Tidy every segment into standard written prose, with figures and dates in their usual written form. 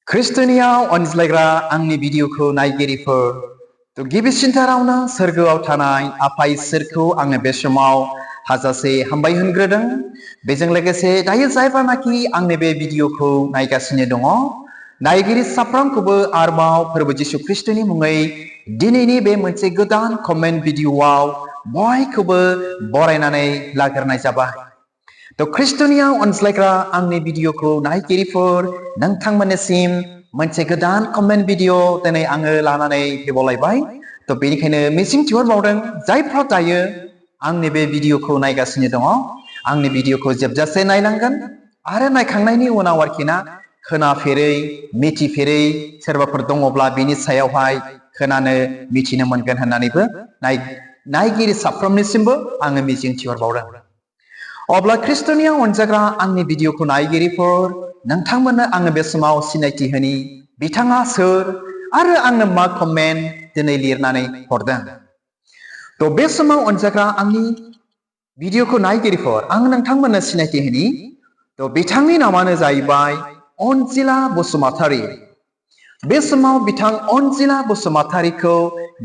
खृष्टनियाव अनज्लायग्रा आंनि भिडिअखौ नायगिरिफोर तो गिबिसिनथारावनो सोरगोआव थानाय आफा इसोरखौ आङो बे समाव हाजासे हामबाय होनग्रोदों। बेजों लोगोसे दायो जायफोरानाखि आंनि बे भिडिअखौ नायगासिनो दङ नायगिरि साफ्रोमखौबो आरोबाव फोरबो जिसु ख्रिस्टनि मुङै दिनैनि बे मोनसे गोदान कमेन्ट भिडिअआव बयखौबो बरायनानै लाग्रोनाय जाबाय। तो ख्रिस्टनियाव अनज्लायग्रा आंनि भिडिअखौ नायगिरिफोर नोंथांमोननिसिम मोनसे गोदान कमेन्ट भिडिअ दिनै आङो लानानै फैबावलायबाय। तो बेनिखायनो मिजिंथिहरबावदों जायफ्रा दायो आंनि बे भिडिअखौ नायगासिनो दङ आंनि भिडिअखौ जोबजासे नायनांगोन आरो नायखांनायनि उनाव आरोखिना खोनाफेरै मिथिफेरै सोरबाफोर दङब्ला बेनि सायावहाय खोनानो मिथिनो मोनगोन होननानैबो नायगिरि साफ्रोमनिसिमबो आङो मिजिंथिहरबावदों। अब्ला ख्रिस्टनियाव अनजाग्रा आंनि भिडिअखौ नायगिरिफोर नोंथांमोननो आङो बे समाव सिनायथि होनि बिथाङा सोर आरो आंनो मा कमेन्ट दिनै लिरनानै हरदों। तो बे समाव अनजाग्रा आंनि भिडिअखौ नायगिरिफोर आं नोंथांमोननो सिनायथि होनि तो बिथांनि नामानो जाहैबाय अनजिला बसुमतारी। बे समाव बिथां अनजिला बसुमतारीखौ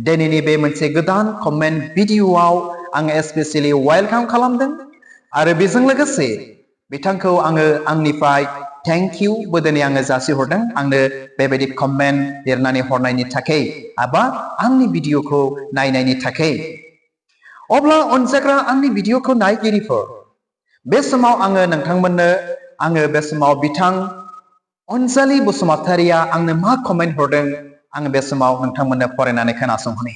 दिनैनि बे मोनसे गोदान कमेन्ट भिडिअआव आङो स्पेसियेलि वेलकाम खालामदों आरो बेजों लोगोसे बिथांखौ आङो आंनिफ्राय थेंक इउ बो दिनै आङो जासिहरदों आंनो बेबायदि कमेन्ट लिरनानै हरनायनि थाखाय एबा आंनि भिडिअखौ नायनायनि थाखाय। अब्ला अनजाग्रा आंनि भिडिअखौ नायगिरिफोर बे समाव आङो नोंथांमोननो आङो बे समाव बिथां अनजालि बसुमतारीया आंनो मा कमेन्ट हरदों आङो बे समाव नोंथांमोननो फरायनानै खोनासंहोनि।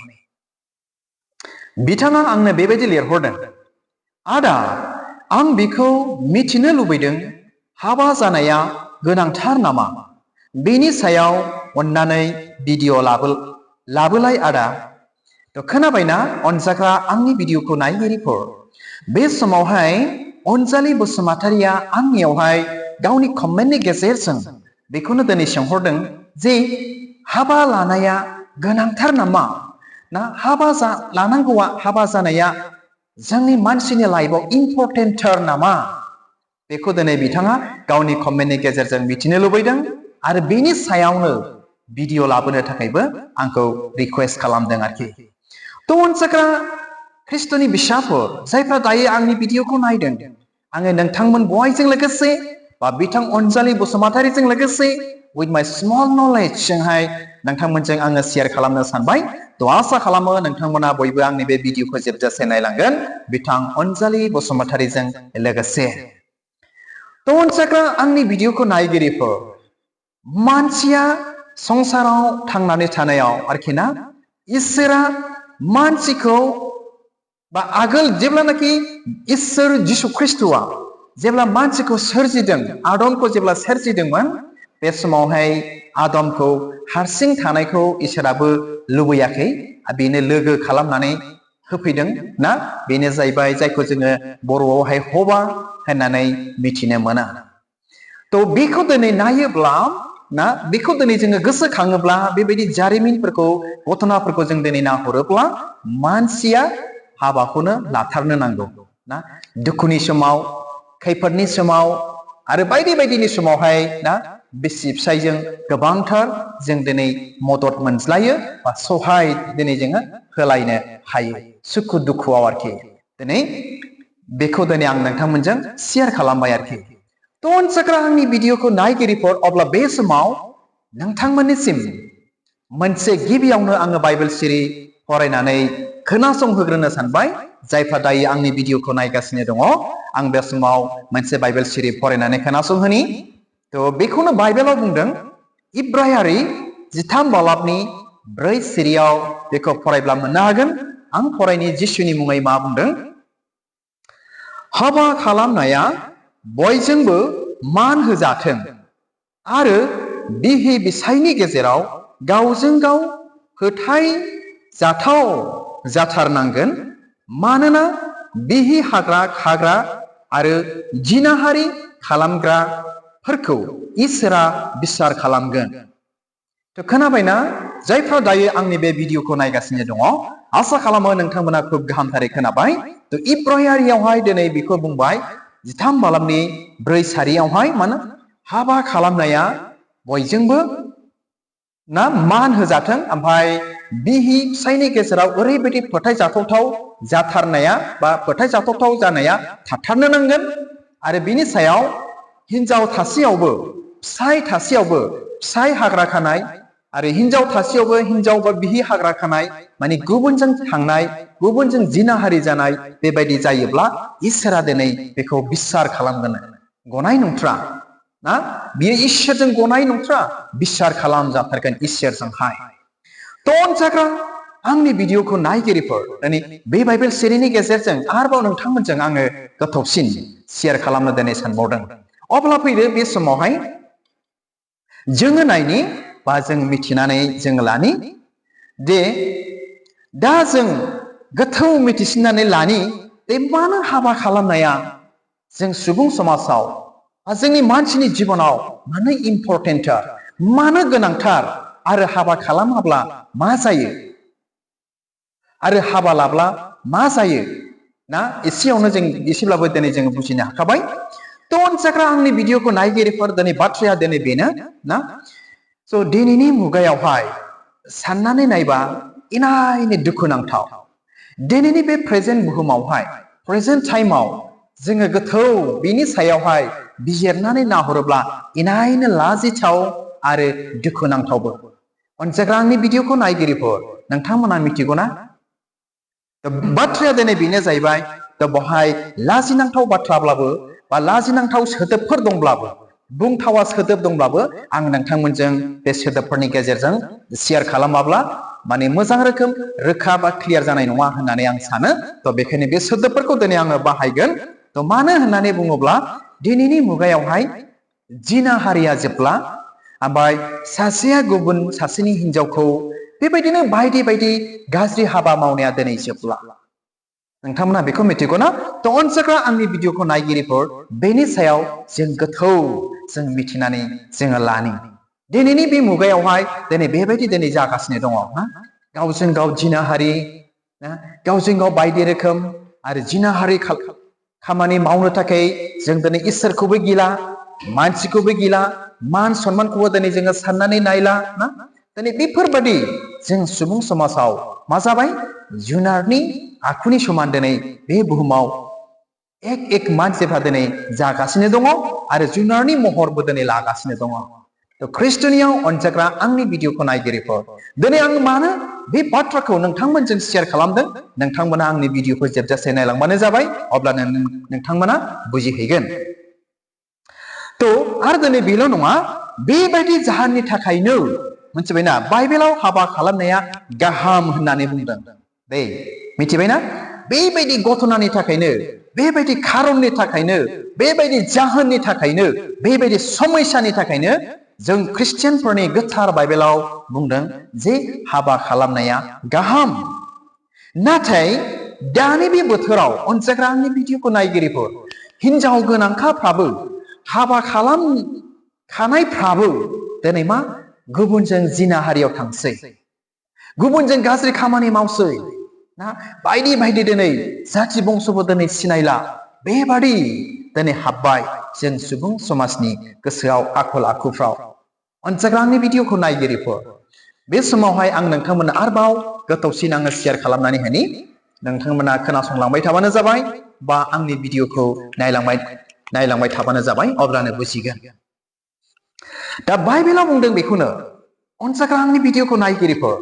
बिथाङा आंनो बेबायदि लिरहरदों, आदा आं बिखौ मिथिनो लुबैदों हाबा जानाया गोनांथार नामा? बेनि सायाव अन्नानै भिडिअ लाबोलाय आदा। तो खोनाबायना अनजाग्रा आंनि भिडिअखौ नायगिरिफोर बे समावहाय अनजालि बसुमतारीया आंनियावहाय गावनि कमेन्टनि गेजेरजों बेखौनो दिनै सोंहरदों जे हाबा लानाया गोनांथार नामा ना लानांगौआ हाबा जानाया जोंनि मानसिनि लाइफआव इम्परटेन्टथार नामा? बेखौ दिनै बिथाङा गावनि कमेन्टनि गेजेरजों मिथिनो लुबैदों आरो बेनि सायावनो भिडिअ लाबोनो थाखायबो आंखौ रिक्वेस्ट खालामदों आरोखि। तो अनजाग्रा ख्रिस्टनि बिसाफोर जायफ्रा दायो आंनि भिडिअखौ नायदों आङो नोंथांमोन बयजों लोगोसे बा बिथां अनजालि बसुमतारीजों लोगोसे उइथ माय स्मल नलेज जोंहाय नोंथांमोनजों आङो शेयार खालामनो सानबाय। तो आसा खालामो नोंथांमोना बयबो आंनि बे भिडिअखौ जोबजासे नायलांगोन बिथां अनजालि बसुमतारीजों लोगोसे। तो अनजाग्रा आंनि भिडिअखौ नायगिरिफोर मानसिया संसाराव थांनानै थानायाव आरोखि ना इसोरा मानसिखौ बा आगोल जेब्लानाखि इसोर जिसु ख्रिस्टआ जेब्ला मानसिखौ सोरजिदों आदमखौ जेब्ला सोरजिदोंमोन बे समावहाय आदमखौ हारसिं थानायखौ इसोराबो लुबैयाखै बेनो लोगो खालामनानै होफैदों ना बेनो जाहैबाय जायखौ जोङो बर'आवहाय हबा होननानै मिथिनो मोना। तो बेखौ दिनै नायोब्ला ना बेखौ दिनै जोङो गोसोखाङोब्ला बेबायदि जारिमिनफोरखौ घटनाफोरखौ जों दिनै नाहरोब्ला मानसिया हाबाखौनो लाथारनो नांगौ ना दुखुनि समाव खैफोदनि समाव आरो बायदि बायदिनि समावहाय ना बिसि फिसायजों गोबांथार जों दिनै मदद मोनज्लायो बा सहाय दिनै जोङो होलायनो हायो सुखु दुखुआव आरोखि। दिनै बेखौ दिनै आं नोंथांमोनजों शेयार खालामबाय आरोखि। तो अनजाग्रा आंनि भिडिअखौ नायगिरिफोर अब्ला बे समाव नोंथांमोननिसिम मोनसे गिबियावनो आङो बाइबेल सिरि फरायनानै खोनासंहोग्रोनो सानबाय। जायफ्रा दायो आंनि भिडिअखौ नायगासिनो दङ आं बे समाव मोनसे बाइबेल सिरि फरायनानै खोनासंहोनि। तो बेखौनो बाइबेलाव बुंदों इब्रायारि 13 बालाबनि 4 सिरियाव बेखौ फरायब्ला मोननो हागोन। आं फरायनि जिसुनि मुङै मा बुंदों। हाबा खालामनाया बयजोंबो मान होजाथों आरो बिहि बिसायनि गेजेराव गावजों गाव फोथाय जाथाव जाथारनांगोन मानोना बिहि हाग्रा खाग्रा आरो जिनाहारि खालामग्राफोरखौ इसोरा बिसार खालामगोन। तो खोनाबायना जायफ्रा दायो आंनि बे भिडिअखौ नायगासिनो दङ आसा खालामो नोंथांमोना खुब गाहामथारै खोनाबाय। तो इब्रायारियावहाय दिनै बेखौ बुंबाय 13 बालाबनि 4 सारियावहाय मानो हाबा खालामनाया बयजोंबो ना मान होजाथों ओमफ्राय बिहि फिसायनि गेजेराव ओरैबायदि फोथायजाथावथाव जाथारनाया बा फोथायजाथावथाव जानाया थाथारनो नांगोन आरो बिनि सायाव हिनजाव थासेयावबो फिसाय थासेयावबो फिसाय हाग्रा खानाय आरो हिनजाव थासेयावबो हिनजाव बा बिहि हाग्रा खानाय माने गुबुनजों थांनाय गुबुनजों जिनाहारि जानाय बेबायदि जायोब्ला इसोरा दिनै बेखौ बिसार खालामगोन गनाय नंथ्रा ना बियो इसोरजों गनाय नंथ्रा बिसार खालामजाथारगोन इसोरजोंहाय थ' अनजाग्रा आंनि भिडिअखौ नायगिरिफोर दिनै बे बाइबेल सिरिनि गेजेरजों आरोबाव नोंथांमोनजों आङो गोथौसिन शेयार खालामनो दिनै सानबावदों अब्ला फैदो बे समावहाय जोङो नायनि बा जों मिथिनानै जोङो लानि दे दा जों गोथौ मिथिसिननानै लानि दे मानो हाबा खालामनाया जों सुबुं समाजाव जोंनि मानसिनि जिबनाव मानो इम्परटेन्टथार मानो गोनांथार आरो हाबा खालामाब्ला मा जायो आरो हाबा लाब्ला मा जायो ना एसेयावनो जों एसेब्लाबो दिनै जों बुजिनो हाखाबाय थ' अनजाग्रा आंनि भिडिअखौ नायगिरिफोर दिनै बाथ्राया दिनै बेनो ना स' दिनैनि मुगायावहाय साननानै नायबा इनायनो दुखुनांथाव दिनैनि बे प्रेजेन्ट बुहुमावहाय प्रेजेन्ट टाइमाव जोङो गोथौ बिनि सायावहाय बिजिरनानै नाहरोब्ला इनायनो लाजिथाव आरो दुखुनांथावबो अनजाग्रा आंनि भिडिअखौ नायगिरिफोर नोंथांमोना मिथिगौना बाथ्राया दिनै बेनो जाहैबाय बहाय लाजिनांथाव बाथ्राब्लाबो बा लाजिनांथाव सोदोबफोर दंब्लाबो बुंथावा सोदोब दंब्लाबो आं नोंथांमोनजों बे सोदोबफोरनि गेजेरजों शेयार खालामाब्ला माने मोजां रोखोम रोखा बा क्लियार जानाय नङा होननानै आं सानो थ' बेखायनो बे सोदोबफोरखौ दिनै आङो बाहायगोन थ' मानो होननानै बुङोब्ला दिनैनि मुगायावहाय जिनाहारिया जोबला ओमफ्राय सासेया गुबुन सासेनि हिनजावखौ बेबायदिनो बायदि बायदि गाज्रि हाबा मावनाया दिनै जोबला नोंथांमोना बेखौ मिथिगौ ना थ' अनजाग्रा आंनि भिडिअखौ नायगिरिफोर बेनि सायाव जों गोथौ जों मिथिनानै जोङो लानि दिनैनि बे मुगायावहाय दिनै बेबायदि दिनै जागासिनो दङ ना गावजों गाव जिनाहारि गावजों गाव बायदि रोखोम आरो जिनाहारि खामानि मावनो थाखाय जों दिनै इसोरखौबो गिला मानसिखौबो गिला मान सनमानखौबो दिनै जोङो साननानै नायला ना दिनै बेफोरबादि जों सुबुं समाजाव मा जाबाय जुनारनि आखुनि समान दिनै बे बुहुमाव एक मानसिफ्रा दिनै जागासिनो दङ आरो जुनारनि महरबो दिनै लागासिनो दङ ख्रिस्टनियाव अनजाग्रा आंनि भिडिअखौ नायगिरिफोर दिनै आं मानो बे बाथ्राखौ नोंथांमोनजों शेयार खालामदों नोंथांमोना आंनि भिडिअखौ जोबजासे नायलांबानो जाबाय अब्लानो नोंथांमोना बुजिहैगोन थ' आरो दिनै बेल' नङा बेबायदि जाहोननि थाखायनो मिथिबायना बाइबेलाव हाबा खालामनाया गाहाम होननानै बुंदों दे मिथिबायना बेबायदि घटनानि थाखायनो बेबायदि खारननि थाखायनो बेबायदि जाहोननि थाखायनो बेबायदि समयसानि थाखायनो जों ख्रिस्टियानफोरनि गोथार बाइबेलाव बुंदों जे हाबा खालामनाया गाहाम नाथाय दानि बे बोथोराव अनजाग्रा आंनि भिडिअखौ नायगिरिफोर हिनजाव गोनांखाफ्राबो हाबा खालामखानायफ्राबो दिनै मा गुबुनजों जिनाहारियाव थांसै गुबुनजों गाज्रि खामानि मावसै ना बायदि बायदि दिनै जाथि बंस'बो दिनै सिनायला बेबादि दिनै हाबबाय जों सुबुं समाजनि गोसोआव आखल आखुफ्राव अनजाग्रा आंनि भिडिअखौ नायगिरिफोर बे समावहाय आं नोंथांमोननो आरोबाव गोथौसिन आङो शेयार खालामनानै होनि नोंथांमोना खोनासंलांबाय थाबानो जाबाय बा आंनि भिडिअखौ नायलांबाय थाबानो जाबाय अब्लानो बुजिगोन दा बाइबेलाव बुंदों बेखौनो अनजाग्रा आंनि भिडिअखौ नायगिरिफोर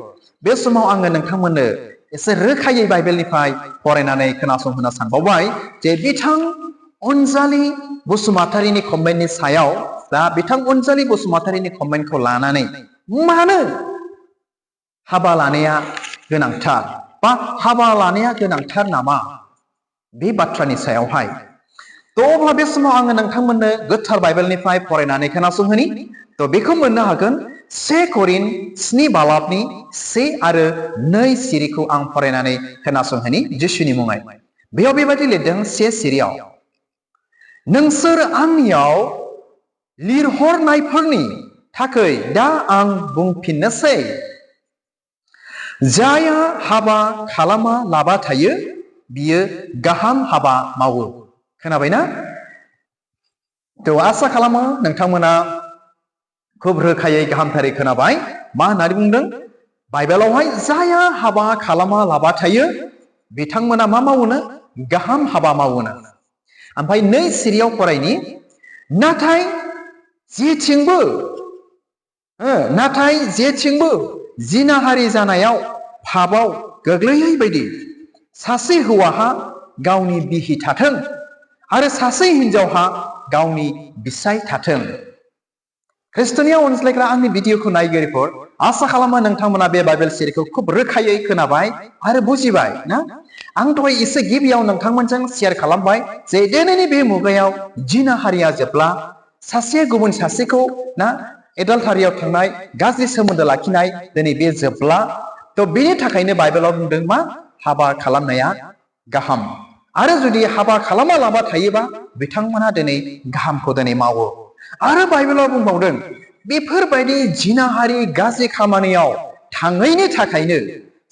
बे समाव आङो नोंथांमोननो एसे रोखायै बाइबेलनिफ्राय फरायनानै खोनासंहोनो सानबावबाय जे बिथां अनजालि बसुमतारिनि कमेन्टनि सायाव दा बिथां अनजालि बसुमतारिनि कमेन्टखौ लानानै मानो हाबा लानाया गोनांथार बा हाबा लानाया गोनांथार नामा बे बाथ्रानि सायावहाय थ' अब्ला बे समाव आङो नोंथांमोननो गोथार बाइबेलनिफ्राय फरायनानै खोनासंहोनि थ' बेखौ मोननो हागोन 1 करिन्थ 7 बालाबनि 1 आरो 2 सिरिखौ आं फरायनानै खोनासंहोनि जिसुनि मुङै बेयाव बेबायदि लिरदों 1 सिरियाव नोंसोर आंनियाव लिरहरनायफोरनि थाखाय दा आं बुंफिननोसै जाया हाबा खालामा लाबा थायो बियो गाहाम हाबा मावो खोनाबायना थ' आसा खालामो नोंथांमोना खुब रोखायै गाहामथारै खोनाबाय मा होननानै बुंदों बाइबेलावहाय जाया हाबा खालामा लाबा थायो बिथांमोना मा मावोनो गाहाम हाबा मावोनो ओमफ्राय 2 सिरियाव फरायनि नाथाय जेथिंबो जिनाहारि जानायाव पापआव गोग्लैयै बायदि सासे हौवाहा गावनि बिहि थाथों आरो सासे हिनजावहा गावनि बिसाय थाथों ख्रिस्टनियाव अनज्लायग्रा आंनि भिडिअखौ नायगिरिफोर आसा खालामो नोंथांमोना बे बाइबेल सिरिखौ खुब रोखायै खोनाबाय आरो बुजिबाय ना आं दहाय एसे गिबियाव नोंथांमोनजों शेयार खालामबाय जे दिनैनि बे मुगायाव जिनाहारिया जेब्ला सासे गुबुन सासेखौ ना एडाल्टारियाव थांनाय गाज्रि सोमोन्दो लाखिनाय दिनै बे जोबला तो बेनि थाखायनो बाइबेलाव बुंदों मा हाबा खालामनाया गाहाम आरो जुदि हाबा खालामा लाबा थायोबा बिथांमोना दिनै गाहामखौ दिनै मावो आरो बाइबेलाव बुंबावदों बेफोरबायदि जिनाहारि गाज्रि खामानियाव थाङैनि थाखायनो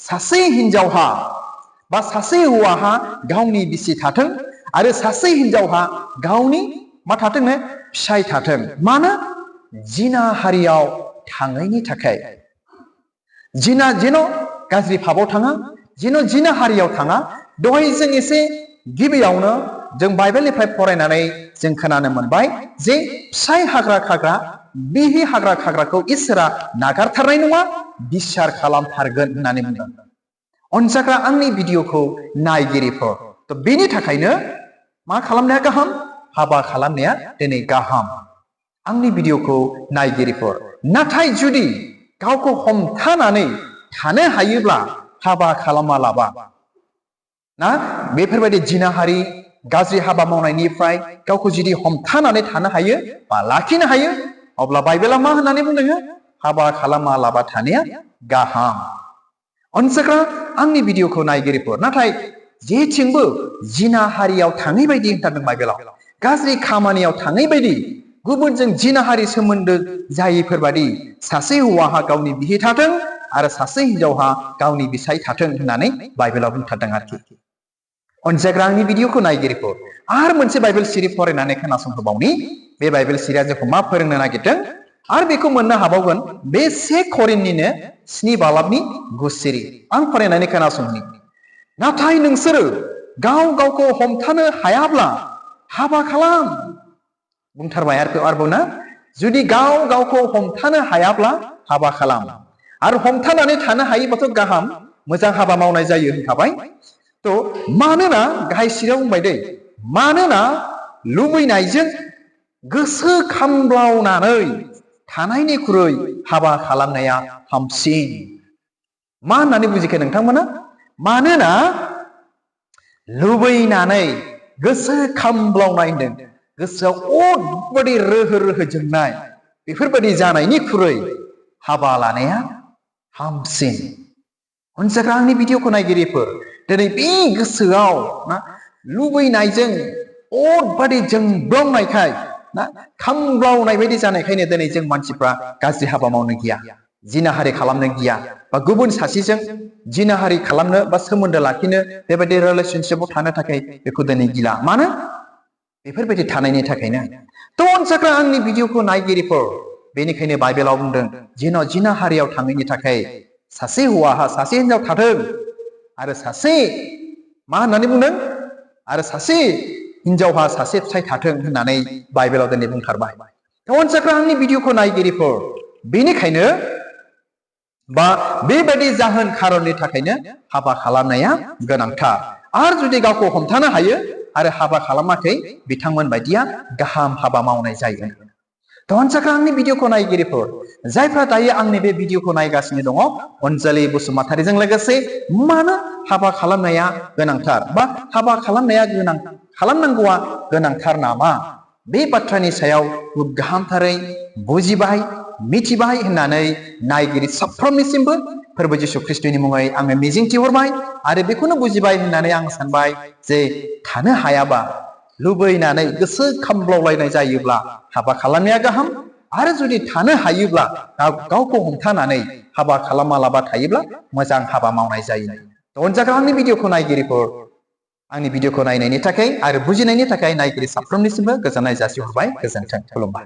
सासे हिनजावहा बा सासे हौवाहा गावनि बिसि थाथों आरो सासे हिनजावहा गावनि मा थाथोंनो फिसाय थाथों मानो जिनाहारियाव थाङैनि थाखाय जेन' गाज्रि पापआव थाङा जेन' जिनाहारियाव थाङा दहाय जों एसे गिबियावनो जों बाइबेलनिफ्राय फरायनानै जों खोनानो मोनबाय जे फिसाय हाग्रा खाग्रा बिहि हाग्रा खाग्राखौ इसोरा नागारथारनाय नङा बिसार खालामथारगोन होननानै बुंदों अनजाग्रा आंनि भिडिअखौ नायगिरिफोर तो बेनि थाखायनो मा खालामनाया गाहाम हाबा खालामनाया दिनै गाहाम आंनि भिडिअखौ नायगिरिफोर नाथाय जुदि गावखौ हमथानानै थानो हायोब्ला हाबा खालामा लाबा ना बेफोरबायदि जिनाहारि गाज्रि हाबा मावनायनिफ्राय गावखौ जुदि हमथानानै थानो हायो बा लाखिनो हायो अब्ला बाइबेला मा होननानै बुंदों हाबा खालामा लाबा थानाया गाहाम अनजाग्रा आंनि भिडिअखौ नायगिरिफोर नाथाय जेथिंबो जिनाहारियाव थाङै बायदि होनथारदों बाइबेलाव गाज्रि खामानियाव थाङै बायदि गुबुनजों जिनाहारि सोमोन्दो जायैफोरबादि सासे हौवाहा गावनि बिहि थाथों आरो सासे हिनजावहा गावनि बिसाय थाथों होननानै बाइबेलाव बुंथारदों आरोखि अनजाग्रा आंनि भिडिअखौ नायगिरिफोर आरो मोनसे बाइबेल सिरि फरायनानै खोनासंहोबावनि बे बाइबेल सिरिया जोंखौ मा फोरोंनो नागिरदों आरो बेखौ मोननो हाबावगोन बे 1 करिन्थनिनो 7 बालाबनि 9 सिरि आं फरायनानै खोनासंनि नाथाय नोंसोरो गाव गावखौ हमथानो हायाब्ला हाबा खालाम बुंथारबाय आरोबाव ना जुदि गाव गावखौ हमथानो हायाब्ला हाबा खालाम आरो हमथानानै थानो हायोबाथ' गाहाम मोजां हाबा मावनाय जायो होनखाबाय तो मानोना गाहाय सिरियाव बुंबाय दै मानोना लुबैनायजों गोसो खामब्लावनानै थानायनिख्रुइ हाबा खालामनाया हामसिन मा होननानै बुजिखो नोंथांमोना मानोना लुबैनानै गोसो खामब्लावनाय होनदों गोसोआव ओरैबादि रोहो रोहो जोंनाय बेफोरबायदि जानायनिख्रुइ हाबा लानाया हामसिन अनजाग्रा आंनि भिडिअखौ नायगिरिफोर दिनै बे गोसोआव ना लुबैनायजों ओरैबादि जोंब्लावनायखाय ना खामब्लावनाय बायदि जानायखायनो दिनै जों मानसिफ्रा गाज्रि हाबा मावनो गिया जिनाहारि खालामनो गिया बा गुबुन सासेजों जिनाहारि खालामनो बा सोमोन्दो लाखिनो बेबायदि रिलेशनशिपआव थानो थाखाय बेखौ दिनै गिला मानो बेफोरबायदि थानायनि थाखायनो तो अनजाग्रा आंनि भिडिअखौ नायगिरिफोर बेनिखायनो बाइबेलाव बुंदों जेन' जिनाहारियाव थाङैनि थाखाय सासे हौवाहा सासे हिनजाव थाथों आरो सासे मा होननानै बुंदों आरो सासे हिनजावहा सासे फिसाय थाथों होननानै बाइबेलाव दिनै बुंथारबाय अनजाग्रा आंनि भिडिअखौ नायगिरिफोर बेनिखायनो बा बेबायदि जाहोन खारननि थाखायनो हाबा खालामनाया गोनांथार आरो जुदि गावखौ हमथानो हायो आरो हाबा खालामाखै बिथांमोन बायदिया गाहाम हाबा मावनाय जायो अनजाग्रा आंनि भिडिअखौ नायगिरिफोर जायफ्रा दायो आंनि बे भिडिअखौ नायगासिनो दङ अनजालि बसुमतारीजों लोगोसे मानो हाबा खालामनाया गोनांथार बा हाबा खालामनांगौआ गोनांथार नामा बे बाथ्रानि सायाव गाहामथारै बुजिबाय मिथिबाय होननानै नायगिरि साफ्रोमनिसिमबो फोरबो जिसु ख्रिस्टनि मुङै आङो मिजिंथिहरबाय आरो बेखौनो बुजिबाय होननानै आं सानबाय जे थानो हायाबा लुबैनानै गोसो खामब्लावलायनाय जायोब्ला हाबा खालामनाया गाहाम आरो जुदि थानो हायोब्ला गावखौ हमथानानै हाबा खालामालाबा थायोब्ला मोजां हाबा मावनाय जायो अनजाग्रा आंनि भिडिअखौ नायगिरिफोर आंनि भिडिअखौ नायनायनि थाखाय आरो बुजिनायनि थाखाय नायगिरि साफ्रोमनिसिमबो गोजोननाय जासिहरबाय गोजोन्थों खुलुमबाय